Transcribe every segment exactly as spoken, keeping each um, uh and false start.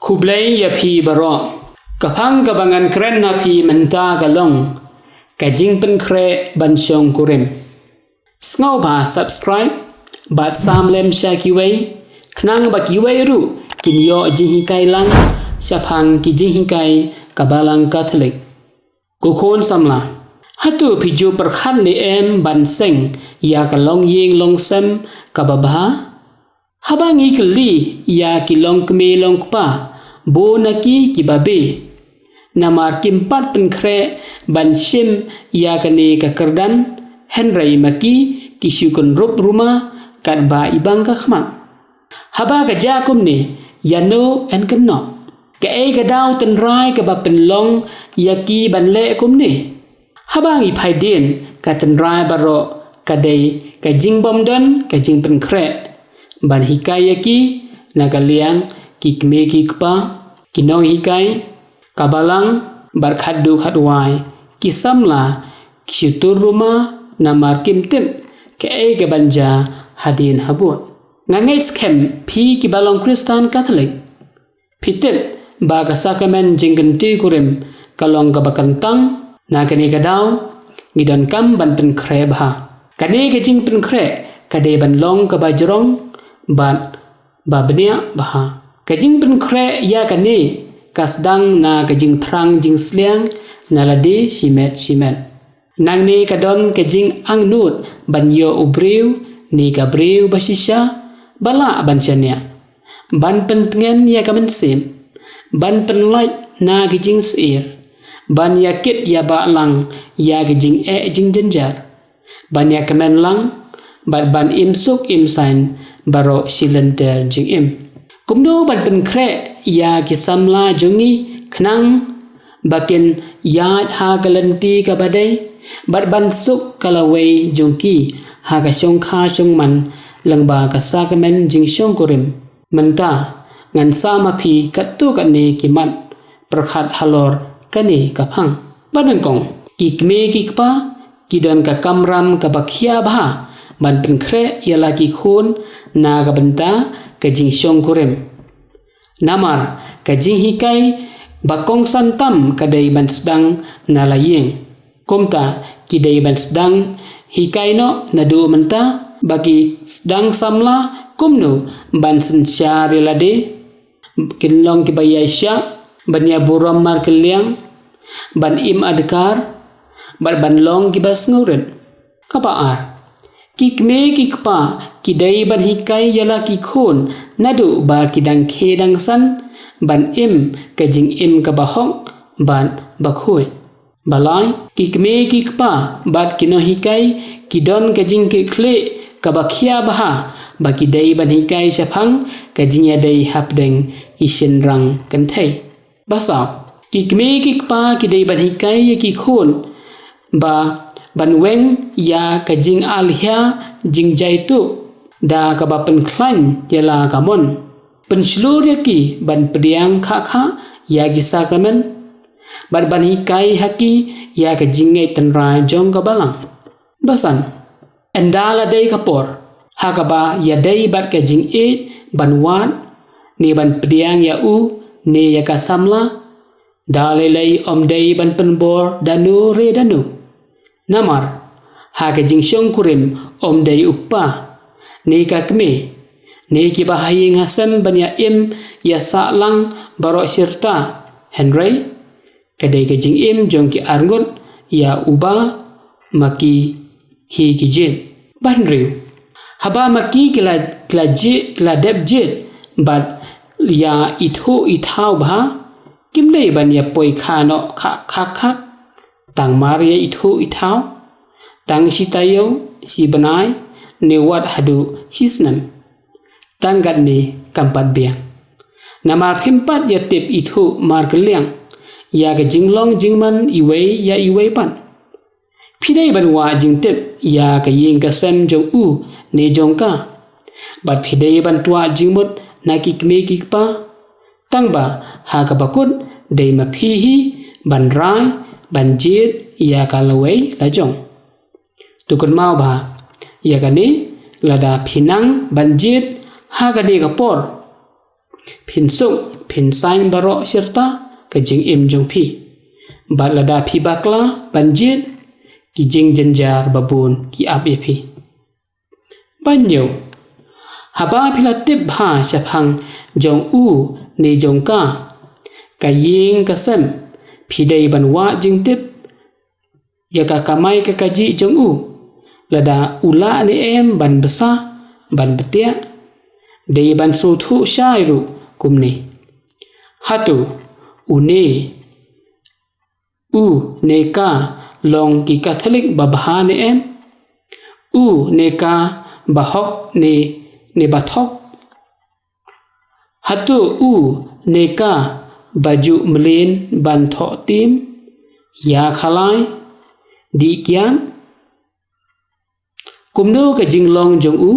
Khublei ïa phi baroh. Ka phang kaba ngan kren ha phi mynta ka long ka jingpynkhreh ban shongkurim. Sngewbha subscribe bad sam lem sha kiwei, khnang ba kiwei ruh kin ïoh jinghikai lang shaphang ki jinghikai ka Balang Katholik. Ko khun samla, hato phi ju pyrkhat ne em ban seng ïa ka longïing longsem kaba bha? Haba ngi kylli ïa ki longkmie longkpa, bun na ki ki babe. Namar kim pat pynkhreh ban shim ïa kane ka kyrdan, hynrei ma ki ki shu kynrup ruma katba i bang ka khmat. Haba ka jia kumne, ïano yn kynnoh? Kaei ka daw tynrai kaba pynlong ïa ki ban leh kumne? Haba ngi peit dien, ka tynrai baroh ka dei ka jingbymdon ka jingpynkhreh ban hikai ïa ki na ka liang ki kmie ki kpa, ki nonghikai ka Balang bad khatduh khatwai ki samla ki shu tur ruma namar kim tip kaei kaban jia hadien habud. Nga ngeit skhem phi kiba long Khristan Katholik phi tip ba ka sakramen jingkynti kurim ka long kaba kyntang. Na kane ka daw ngi donkam ban pynkhreh bha. Kane ka jingpynkhreh ka dei ban long kaba jrong bad ba bniah bha. Ka jingpynkhreh ïa kane ka sdang na ka jingthrang jingsliang na lade shimet shimet. Nangne ka don ka jingangnud ban ïoh u briew ne ka briew ba shisha ba lah ban shaniah, ban pyntngen ïa ka mynsiem, ban pynlait na ki jingsheptieng, ban ïa kit ïa bah lang ïa ki jingeh jingjynjar, ban ïa kmen lang bad ban im suk im saiñ baroh shi lynter jingim. Kumno ban pynkhreh ïa ki samla jong ngi khnang ba kin ïaid ha ka lynti kaba dei bad ban suk ka lawei jong ki ha ka shongkha shongman lyngba ka sakramen jingshongkurim? Mynta ngan sam ha phi katto katne ki mat pyrkhat halor kane ka phang. Ba nyngkong, ki kmie ki kpa ki don ka kamram kaba khia bha ban pynkhreh ïa la ki khun na ka bynta ka jingshongkurim. Namar ka jinghikai ba kongsan tam ka dei ban sdang na la ïing. Kumta ki dei ban sdang hikai noh naduh mynta ba ki sdang samla kumno ban synshar ïa lade, kin long kiba ïaishah, ban ïa burom markylliang, ban im adkar bad ban long kiba sngewrit. Kaba ar, ki kmie ki kpa ki dei ban hikai ïa la ki khun naduh ba ki dang khie dang san ban im ka jingim kaba hok bad ba khuid. Ba lai, ki kmie ki kpa bad ki nonghikai ki don ka jingkitkhlieh kaba khia bha ba ki dei ban hikai shaphang ka jingïadei hapdeng ki shynrang kynthei. Ba saw, ki kmie ki kpa ki dei ban hikai ïa ki khun ba ban weng ïa ka jingalhia jingjaituh da kaba pynkhlaiñ ïa la ka mon. Pynshlur ïa ki ban pdiang khah khah ïa ki sakramen bad ban hikai ha ki ïa ka jingngeit tynrai jong ka Balang. Ba san, ynda la dei ka por ha kaba ïadei bad ka jingïeit ban wad ne ban pdiang ïa u ne ïa ka samla, da lei lei ym dei ban pynbor da no re da no. Namar ha ka jingshongkurim ym dei u kpa ne ka kmie ne kiba ha ïing ha sem ban ïa im ïa sah lang baroh shi rta, hynrei ka dei ka jingim jong ki arngut ïa uba ma ki hi ki jied. Ba hynriew, haba ma ki ki la, ki la jied, ki la dep jied bad ïa ithuh ithaw bha, kim dei ban ïa poi kha noh khah khah khah, tang mar ïa ithuh ithaw, tang shi taïew, shi bnai ne wat haduh shi snem. Tang katne kam pat biang. Namar phim pat ïa tip ithuh markylliang ïa ka jinglong jingman iwei ïa iwei pat. Phi dei ban wad jingtip ïa ka ïing ka sem jong u ne jong ka. Bad phi dei ban twad jingmut na ki kmie ki kpa. Tang ba ha kaba kut dei ma phi hi ban rai ban jied ïa ka lawei lajong. To kynmaw bha ïa kane, lada phi nang ban jied ha kane ka por, phin suk phin saiñ baroh shirta ka jingim jong phi. Bad lada phi bakla ban jied, ki jingjynjar babun ki ap ïa phi. Ba hynñiew, haba phi la tip bha shaphang jong u ne jong ka, ka ïing ka sem, phi dei ban wad jingtip ïa ka kamai ka kajih jong u, lada u lah ne em ban bsa, ban btiah. Dei ban sngewthuh shai ruh kumne: Hato u ne u ne ka long ki Katholik ba bha ne em? U ne ka ba hok ne, ne ba thok? Hato u ne ka ba ju mlien ban thoh tim, ïa khalai, dih kiad? Kumno ka jinglong jong u?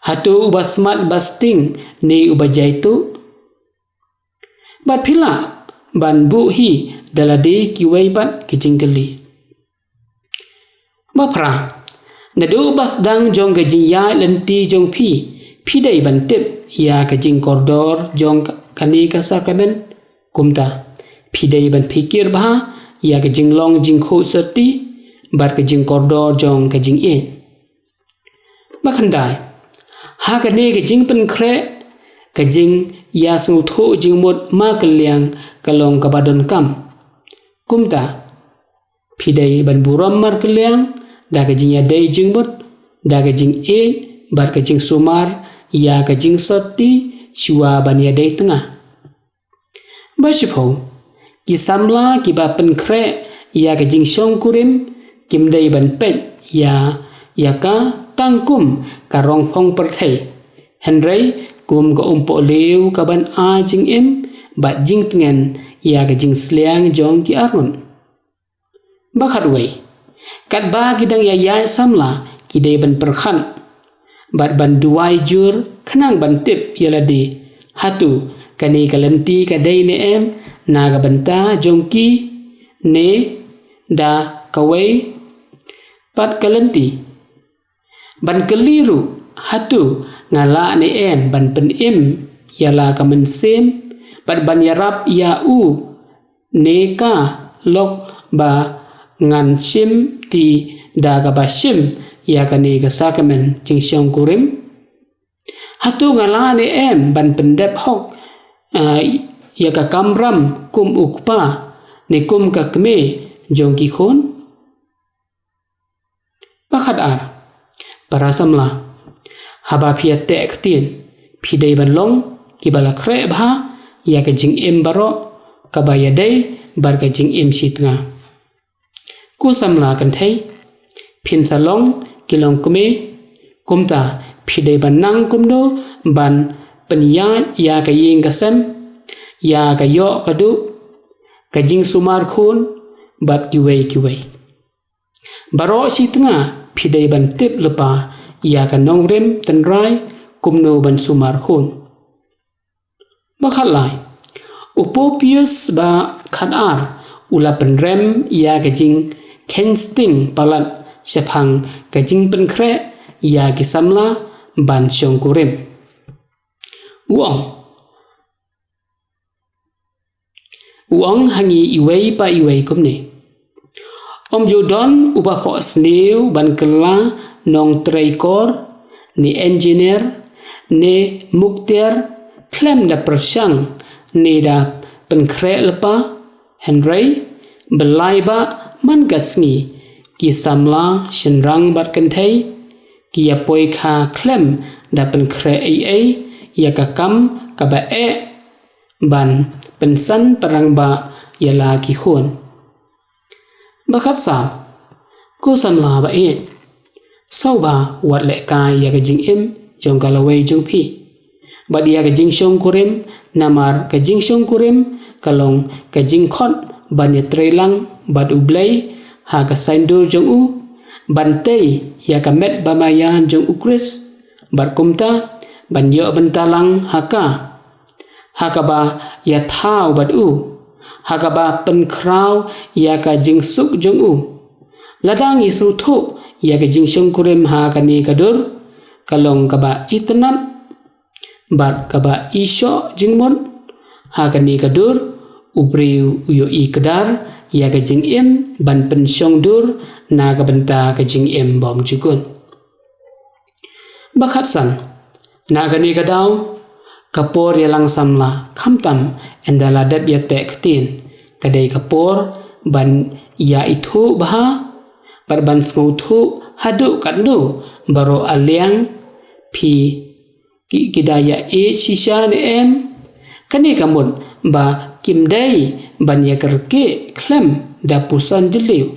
Hato u ba smat ba sting ne u ba jaituh? Bad phi lah ban buh hi da lade kiwei pat ki jingkylli. Ba phra, naduh ba sdang jong ka jingïaid lynti jong phi, phi dei ban tip ïa ka jingkordor jong ka, kane ka sakramen. Kumta, phi dei ban phikir bha ïa ka jinglong jingkhuid sotti bad ka jingkordor jong ka jingïeit. Ba khyndai, ha kane ka jingpynkhreh, ka jingïasngewthuh jingmut markylliang ka long kaba donkam. Kumta, phi dei ban burom markylliang da ka jingïadei jingmut, da ka jingïeit bad ka jingsumar ïa ka jingsotti shuwa ban ïadei tnga. Ba shiphew, ki samla kiba pynkhreh ïa ka jingshongkurim kim dei ban peit ïa, ïa ka tang kum ka rongphong pyrthei, hynrei kum ka umpohliew ka ban ai jingim bad jingtngen ïa ka jingsliang jong ki arngut. Ba khatwei, katba ki dang ïaïaid samla ki dei ban pyrkhat bad ban duwai jur khnang ban tip ïa lade, hato kane ka lynti ka dei ne em na ka bynta jong ki ne da kawei pat ka lynti. Ban kylli ruh, hato nga lah ne em ban pynim ïa la ka mynsiem bad ban ïarap ïa u ne ka lok ba ngan shim ti da kaba shim ïa kane ka sakramen jingshongkurim? Hato nga lah ne em ban pyndep hok, ah, ïa ka kamram kum u kpa ne kum ka kmie jong ki khun? Ba khatar, para samla, haba phi ïateh ktien, phi dei ban long kiba la khreh bha ïa ka jingim baroh kaba ïadei bad ka jingim shitnga. Ko samla kynthei, phin sa long ki longkmie, kumta phi dei ban nang kumno ban pynïaid ïa ka ïing ka sem, ïa ka ïoh ka duh, ka jingsumar khun bad kiwei kiwei. Baroh shitnga phi dei ban tip lypa ïa ka nongrim tynrai kumno ban sumar khun. Ba khatlai, u Pope Pius ba khatar u la pynrem ïa ka jingkheiñ sting palat shaphang ka jingpynkhreh ïa ki samla ban shongkurim. U ong, u ong ha ngi iwei pa iwei kumne: Ym ju don uba phohsniew ban kylla nongtrei kor, ne engineer, ne muktiar khlem da pyrshang ne da pynkhreh lypa, hynrei ba lai ba man ka sngi ki samla shynrang bad kynthei ki ïa poi kha khlem da pynkhreh ei ei ïa ka kam kaba eh ban pynsan pyrang ba ïa la ki khun. Ba khatsaw, ko samla ba ïeit, sngewbha wat lehkai ïa ka jingim jong ka lawei jong phi bad ïa ka jingshongkurim, namar ka jingshongkurim ka long ka jingkhot ban ïatreilang bad U Blei ha ka saiñdur jong u, ban tei ïa ka met ba maïan jong U Khrist, bad kumta ban ïoh bynta lang ha ka, ha kaba ïathaw bad u, ha kaba pynkhraw ïa ka jingsuk jong u. Lada ngi sngewthuh ïa ka jingshongkurim ha kane ka dur, ka long kaba itynnad. bad kaba ishoh jingmut. Ha kane ka dur, u briew u ïohi kdar ïa ka jingim ban pynshong dur na ka bynta ka jingim bymjukut. Bakhatsan, na kane ka daw, ka por ïalang samla, khamtam ynda la dep ïateh ktien, ka dei ka por ban ïa ithuh bha bad ban sngewthuh haduh katno baroh a liang phi ki, ki da ïa ïeit shisha ne em. Kane ka mut ba kim dei ban ïa kyrkieh khlem da puson jylliew.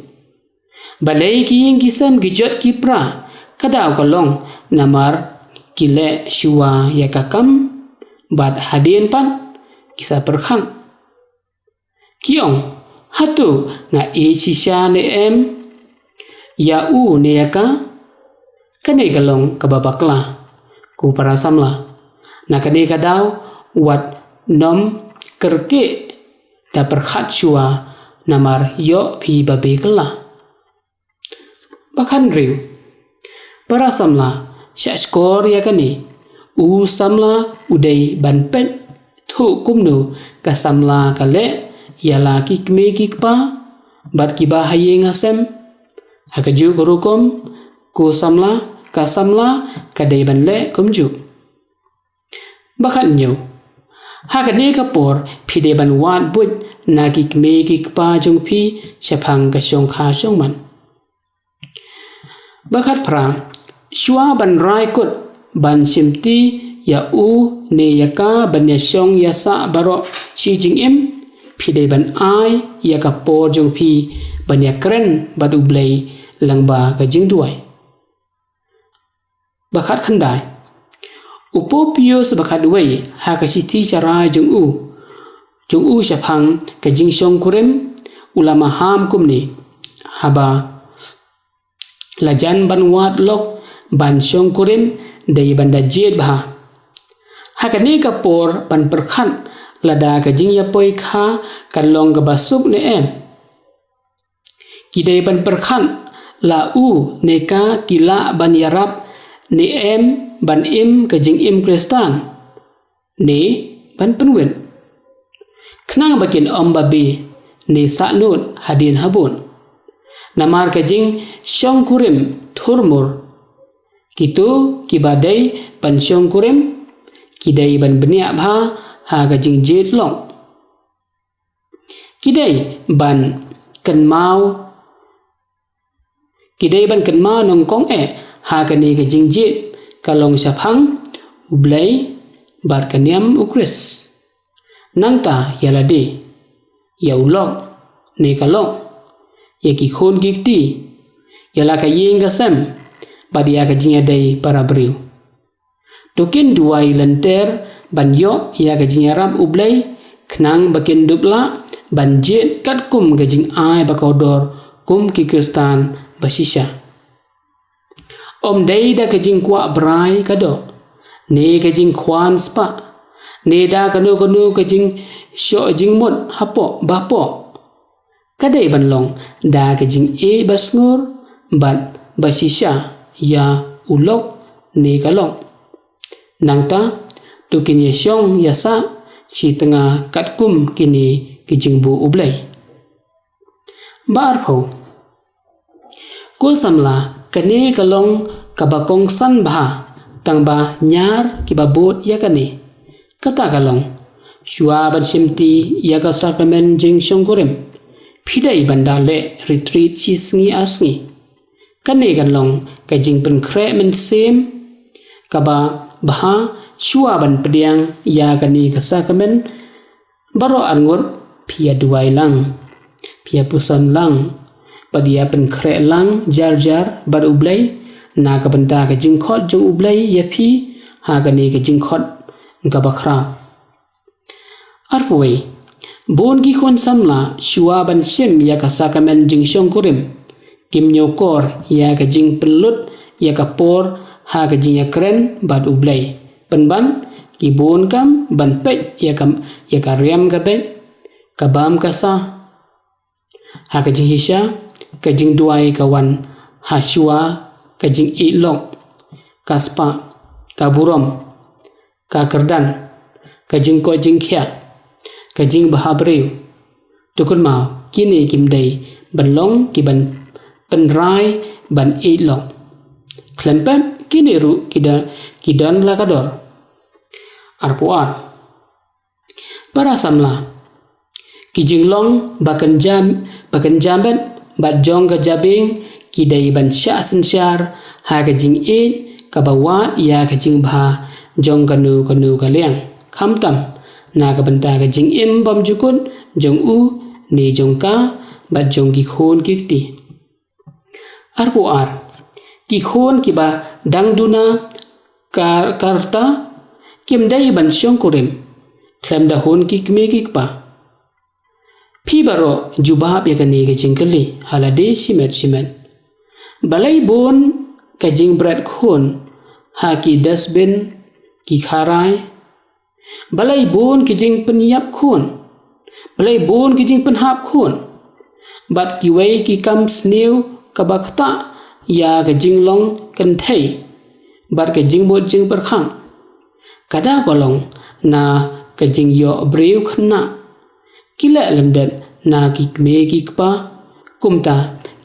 Balei ki ïing ki sem ki jot ki pra? Ka daw ka long namar ki leh shuwa ïa ka kam bad hadien pat ki sa pyrkhat. Ki ong, hato nga ïeit shisha ne em ïa u ne ïa ka? Kane ka long kaba bakla, ko para samla. Na kane ka daw, wat nym kyrkieh da pyrkhat shuwa namar ïoh phi ba bekylla. Bakhatnriew. Para samla, shah shkor ïa kane. U samla u dei ban peit thuh kumno ka samla ka leh ïa la ki kmie ki kpa bad kiba ha ïing ha sem. Ha kajuh ka rukom, ko samla, ka samla ka dei ban leh kumjuh. Bakhathynñiew. Ha kane ka por phi dei ban wad buit na ki kmie ki kpa jong phi shaphang ka shongkha shongman. Bakhatphra. Shuwa ban rai kut ban shimti ïa u ne ïa ka ban ïashong ïasah baroh shi jingim, phi dei ban ai ïa ka por jong phi ban ïakren bad U Blei lyngba ka jingduwai. Bakhatkhyndai. U Pope Pius bakhatwei ha ka shithi sharai jong u, jong u shaphang ka jingshongkurim, u la maham kumne: Haba la jan ban wad lok ban shongkurim, dei ban da jied bha. Ha kane ka por ban pyrkhat lada ka jingïapoikha ka long kaba suk ne em. Ki dei ban pyrkhat la u ne ka ki lah ban ïarap ne em ban im ka jingim Khristan, ne ban pynwit, khnang ba kin ym babe ne sahnud hadien habud. Namar ka jingshongkurim thurmur, kito kiba dei ban shongkurim ki dei ban bniah bha ha ka jingjied lok. Ki dei ban kynmaw, ki dei ban kynmaw nyngkong eh ha kane ka jingjied ka long shaphang U Blei bad ka niam U Khrist. Nangta ïa lade, ïa u lok ne ka lok, ïa ki khun ki kti, ïa la ka ïing ka sem, bad ïa ka jingïadei para briew. To kin duwai lynter ban ïoh ïa ka jingïarap U Blei, khnang ba kin dup lah ban jied katkum ka jingai ba kordor kum ki Khristan ba shisha. Ym dei da ka jingkwah brai ka doh, ne ka jingkhwan spah, ne da kano kano ka jingshoh jingmut hapoh bapoh. Ka dei ban long da ka jingïeit ba sngur bad ba shisha ïa u lok ne ka lok. Nangta, to kin ïashong ïasah shi tnga katkum kine ki jingbuh U Blei. Ba arphew. Ko samla, kane ka long kaba kongsan bha, tang ba ñiar kiba bud ïa kane. Kata ka long, shuwa ban shimti ïa ka sakramen jingshongkurim, phi dei ban da leh retreat shi sngi ar sngi. Kane kan long ka jingpynkhreh mynsiem kaba bha shuwa ban pdiang ïa kane ka sakramen. Baroh arngut phi ïaduwai lang, phi ïapuson lang, bad ïapynkhreh lang jar jar bad U Blei, na ka bynta ka jingkhot jong U Blei ïa phi ha kane ka jingkhot kaba khraw. Arphew wei. Bun ki khun samla shuwa ban shim ïa ka sakramen jingshongkurim, kim ñiewkor ïa ka jingpynlut ïa ka por ha ka jingïakren bad U Blei. Pynban, ki bun kam ban peit ïa ka, ïa ka riam ka beit, ka bam ka sah. Ha ka jingshisha, ka jingduwai ka wan ha shuwa ka jingïeit lok, ka spah, ka burom, ka kyrdan, ka jingkoit jingkhiah, ka jingbha briew. To kynmaw, kine kim dei ban long ki ban pynrai ban ïeit long. Khlem pep, kine ruh ki don, ki don la ka dor. Arphew ar. Para samla, ki jinglong ba kynja, ba kynja met bad jong ka jabieng ki dei ban shah synshar ha ka jingïeit kaba wad ïa ka jingbha jong kano kano ka liang, khamtam na ka bynta ka jingim bymjukut jong u ne jong ka bad jong ki khun ki kti. Arphew ar. Ki khun kiba dang duna ka, ka rta kim dei ban shongkurim khlem da hun ki kmie ki kpa. Phi baroh jubab ïa kane ka jingkylli ha lade shimet shimet. Balei bun ka jingbret khun ha ki dustbin, ki kharai? Balei bun ki jingpynïap khun? Balei bun ki jingpynhap khun? Bad kiwei ki kam sniew kaba ktah ïa ka jinglong kynthei bad ka jingmut jingpyrkhat. Ka daw ka long na ka jingïoh briew khynnah. Ki leh lyndet na ki kmie ki kpa, kumta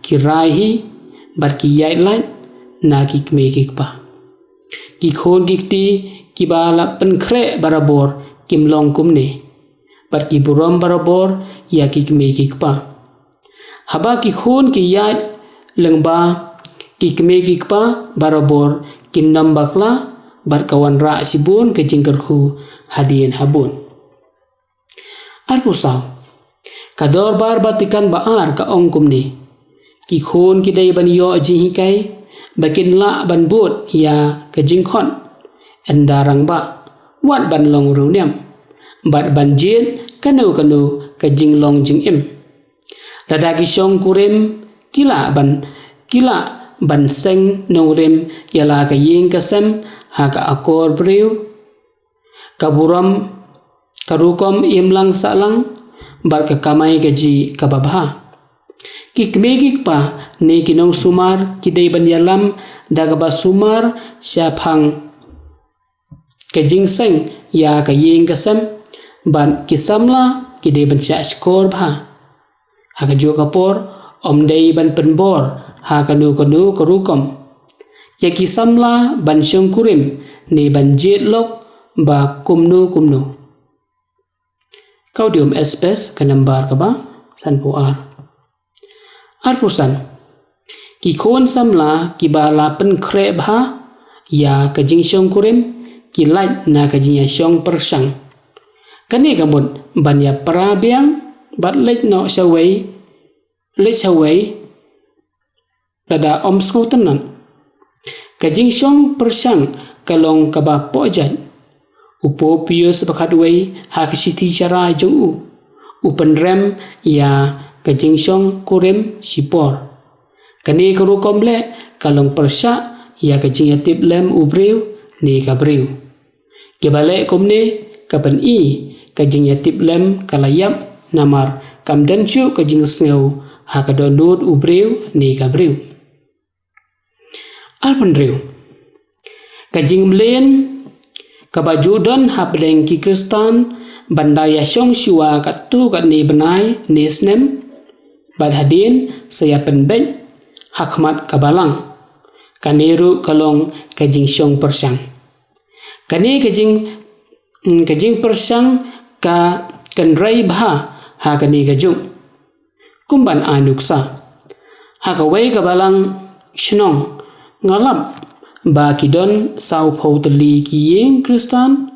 ki rai hi bad ki ïaid lait na ki kmie ki kpa. Ki khun ki kti kiba la pynkhreh barabor kim long kumne, bad ki burom barabor ïa ki kmie ki kpa. Haba ki khun ki ïaid lyngba, ki kmie ki kpa barabor kin nym bakla, bad ka wanrah shibun ka jingkyrkhu hadien habud. Arphew saw. Ka Dorbar Vatican ba ar ka ong kumne: Ki khun ki dei ban ïoh jinghikai ba kin lah ban bud ïa ka jingkhot, ynda rangbah, wat ban long riewniam, bad ban jied kano kano ka jinglong jingim. Lada ki shongkurim ki lah ban, ki lah ban seng nongrim ïa la ka ïing ka sem ha ka akor briew, ka burom, ka rukom imlang sahlang, bad ka kamai kajih kaba bha. Ki kmie ki kpa ne ki nongsumar ki dei ban ïalam da kaba sumar shaphang ka jingseng ïa ka ïing ka sem, bad ki samla ki dei ban shah shkor bha. Ha kajuh ka por, ym dei ban pynbor ha kano kano ka rukom ïa ki samla ban shongkurim ne ban jied lok ba kumno kumno. Ka Gaudium et Spes, ka nambar kaba sanphew ar. Arphew san. Ki khun samla kiba la pynkhreh bha ïa ka jingshongkurim ki lait na ka jingïashong pyrshang. Kane ka mut ban ïapra biang bad leit noh shawei, leit shawei lada ym sngewtynnat. Ka jingshong pyrshang ka long kaba pohjait. U Pope Pius ba khatwei ha ka shithi sharai jong u, u pynrem ïa ka jingshongkurim shipor. Kane ka rukom leh ka long pyrshah ïa ka jingïatiplem u briew ne ka briew. Kiba leh kumne ka pyni ka jingïatiplem ka la ïap, namar kam don shuh ka jingsngew ha ka dohnud u briew ne ka briew. Arphew hynriew. Ka jingmlien kaba ju don hapdeng ki Khristan ban da ïashong shuwa katto katne bnai ne snem, bad hadien sa ïapynbeit ha khmat ka balang. Kane ruh ka long ka jingshong pyrshang. Kane ka jing, ka jingpyrshang ka kynrei bha ha kane ka juk. Kum ban ai nuksa, ha kawei ka balang shnong, nga lap ba ki don sawphew tylli ki ïing Khristan,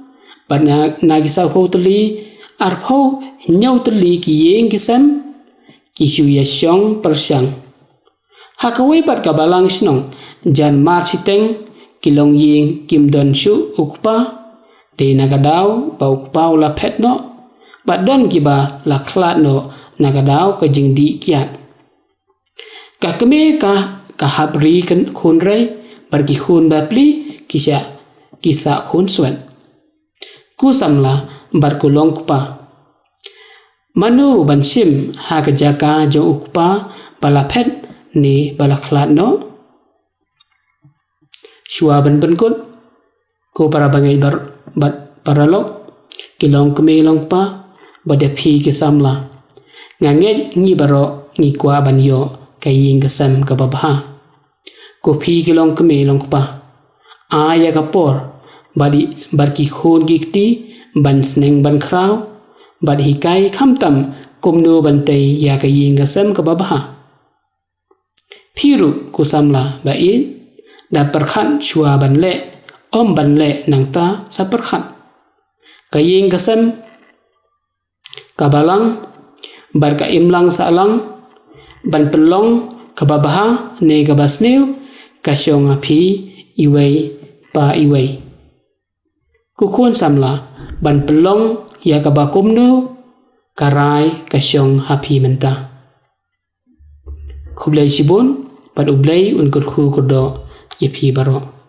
bad na, na ki sawphew tylli, arphew hynñiew tylli ki ïing ki sem, ki shu ïashong pyrshang. Ha kawei pat ka balang shnong, jan mar shiteng ki longïing kim don shuh u kpa, dei na ka daw ba u kpa u la phet noh, bad don kiba la khlad noh na ka daw ka jingdih kiad. Ka kmie ka, ka hap ri khun, khun rei, bad ki khun bapli ki sah, ki sah khun swet. Ko samla bad ko longkpa, mano ban shim ha ka jaka jong u kpa ba la phet ne ba la khlad noh? Shuwa ban pynkut, ko para bangeit bar-, bad paralok, ki longkmie longkpa, bad ïa phi ki samla. Nga ngeit ngi baroh ngi kwah ban ïoh ka ïing ka sem kaba bha. Ko phi ki longkmie longkpa, ai ïa ka por bad i, bad ki khun ki kti ban sneng ban khraw, bad hikai khamtam kumno ban tei ïa ka ïing ka sem kaba bha. Phi ruh ko samla ba ïeit, da pyrkhat shuwa ban leh, ym ban leh nangta sa pyrkhat. Ka ïing ka sem kaba lang bad ka imlang sahlang, ban pynlong kaba bha ne kaba sniew, ka shong ha phi iwei pa iwei. Ko khun samla, ban pynlong ïa kaba kumno, ka rai ka shong ha phi mynta. Khublei shibun, bad U Blei un kyrkhu kyrdoh ïa phi baroh.